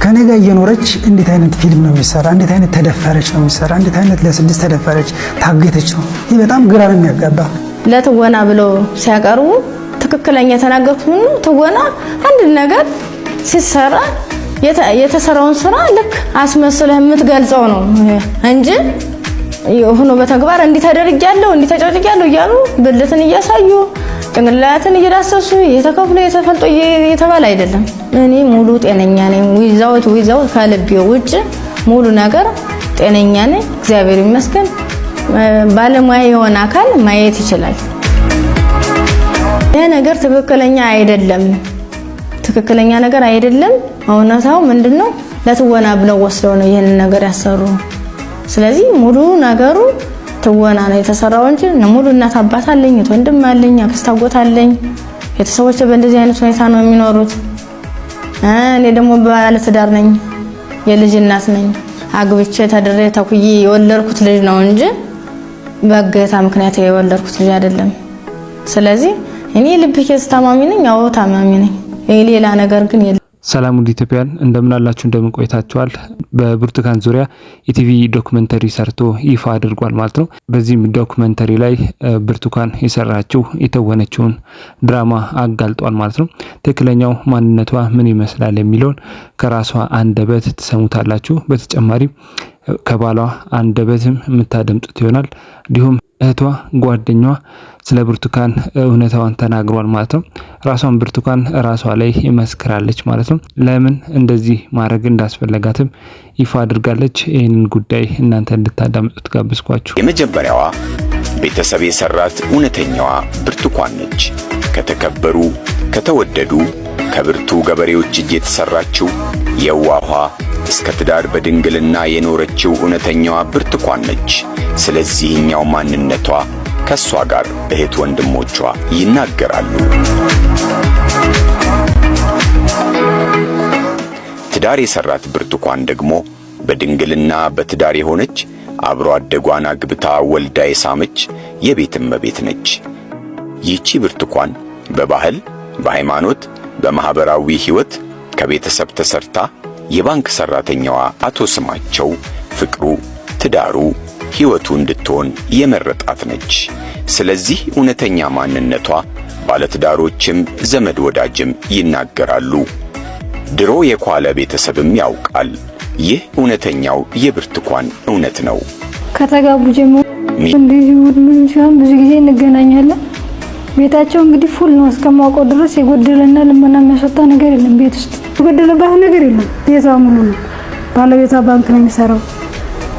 ከኔ ጋር እየኖረች እንዴት አይነት ፊልም ነው የሚሰራ? እንዴት አይነት ተደፈረች ነው የሚሰራ? እንዴት አይነት ለስድስት ተደፈረች ታገተች ነው? ይህ በጣም ግራ ነው የሚያጋባ። ለትወና ብለው ሲያቀርቡ ትክክለኛ የተናገርኩት ነው። ትወና አንድ ነገር ሲሰራ የተሰራውን ስራ ልክ አስመስለህ የምትገልጸው ነው እንጂ ሆኖ በተግባር እንዲህ ተደርጊያለሁ፣ እንዲህ ተጨቅጭቄያለሁ እያሉ ብልትን እያሳዩ፣ ጭንቅላትን እየዳሰሱ፣ የተከፍሎ የተፈልጦ እየተባለ አይደለም። እኔ ሙሉ ጤነኛ ነኝ። Without ከልቤ ውጭ ሙሉ ነገር ጤነኛ ነኝ። እግዚአብሔር ይመስገን። ባለሙያ የሆነ አካል ማየት ይችላል። ይህ ነገር ትክክለኛ አይደለም፣ ትክክለኛ ነገር አይደለም። እውነታው ምንድነው? ለትወና ብለው ወስደው ነው ይህንን ነገር ያሰሩ። ስለዚህ ሙሉ ነገሩ ትወና ነው የተሰራው እንጂ ሙሉ እናት አባት አለኝ፣ ወንድም አለኝ፣ አክስት አጎት አለኝ። ቤተሰቦች በእንደዚህ አይነት ሁኔታ ነው የሚኖሩት። እኔ ደግሞ ባለትዳር ነኝ፣ የልጅ እናት ነኝ። አግብቼ ተድሬ ተኩዬ የወለድኩት ልጅ ነው እንጂ በእገታ ምክንያት የወለድኩት ልጅ አይደለም። ስለዚህ እኔ ልብ case ታማሚ ነኝ። አዎ ታማሚ ነኝ። ሌላ ነገር ግን የለም። ሰላም ውድ ኢትዮጵያውያን፣ እንደምን አላችሁ? እንደምን ቆይታችኋል? በብርቱካን ዙሪያ ኢቲቪ documentary ሰርቶ ይፋ አድርጓል ማለት ነው። በዚህም documentary ላይ ብርቱካን የሰራችው የተወነችውን ድራማ አጋልጧል ማለት ነው። ትክክለኛው ማንነቷ ምን ይመስላል የሚለውን ከራሷ አንደበት ትሰሙታላችሁ። በተጨማሪም ከባሏ አንደበትም የምታደምጡት ይሆናል። እንዲሁም እህቷ ጓደኛዋ ስለ ብርቱካን እውነታዋን ተናግሯል ማለት ነው። ራሷን ብርቱካን ራሷ ላይ ይመስክራለች ማለት ነው። ለምን እንደዚህ ማድረግ እንዳስፈለጋትም ይፋ አድርጋለች። ይህንን ጉዳይ እናንተ እንድታዳምጡት ጋብዝኳችሁ። የመጀመሪያዋ ቤተሰብ የሰራት እውነተኛዋ ብርቱካን ነች። ከተከበሩ፣ ከተወደዱ፣ ከብርቱ ገበሬዎች እጅ የተሰራችው የዋኋ፣ እስከ ትዳር በድንግልና የኖረችው እውነተኛዋ ብርቱካን ነች። ስለዚህኛው ማንነቷ ከሷ ጋር እህት ወንድሞቿ ይናገራሉ። ትዳር የሰራት ብርቱካን ደግሞ በድንግልና በትዳር የሆነች፣ አብሮ አደጓን አግብታ ወልዳ የሳመች የቤት እመቤት ነች። ይህቺ ብርቱካን በባህል፣ በሃይማኖት፣ በማህበራዊ ሕይወት ከቤተሰብ ተሰርታ የባንክ ሰራተኛዋ አቶ ስማቸው ፍቅሩ፣ ትዳሩ፣ ሕይወቱ እንድትሆን የመረጣት ነች። ስለዚህ እውነተኛ ማንነቷ ባለትዳሮችም ዘመድ ወዳጅም ይናገራሉ። ድሮ የኳለ ቤተሰብም ያውቃል። ይህ እውነተኛው የብርቱካን እውነት ነው። ከተጋቡ ጀምሮ እንደዚህ ምን ሲሆን ብዙ ጊዜ እንገናኛለን። ቤታቸው እንግዲህ full ነው። እስከማውቀው ድረስ የጎደለና ልመና የሚያስወጣ ነገር የለም። ቤት ውስጥ የጎደለባት ነገር የለም። ቤቷ ሙሉ ነው። ባለቤቷ ባንክ ነው የሚሰራው።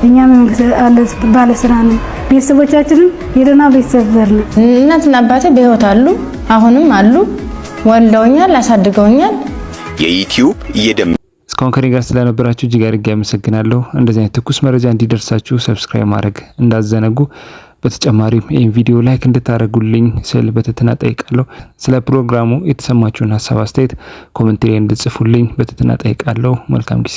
እኛም ባለስራ ነው። ቤተሰቦቻችንም የደህና ቤተሰብ ዘር ነው። እናትና አባቴ በህይወት አሉ፣ አሁንም አሉ። ወልደውኛል፣ አሳድገውኛል። የዩቲዩብ የደም እስካሁን ከኔ ጋር ስለነበራችሁ እጅግ አድርጌ አመሰግናለሁ። እንደዚህ አይነት ትኩስ መረጃ እንዲደርሳችሁ subscribe ማድረግ እንዳትዘነጉ። በተጨማሪም ይህን ቪዲዮ like እንድታደርጉልኝ ስል በትህትና ጠይቃለሁ። ስለ ፕሮግራሙ የተሰማችሁን ሀሳብ አስተያየት comment ላይ እንድጽፉልኝ በትህትና ጠይቃለሁ። መልካም ጊዜ።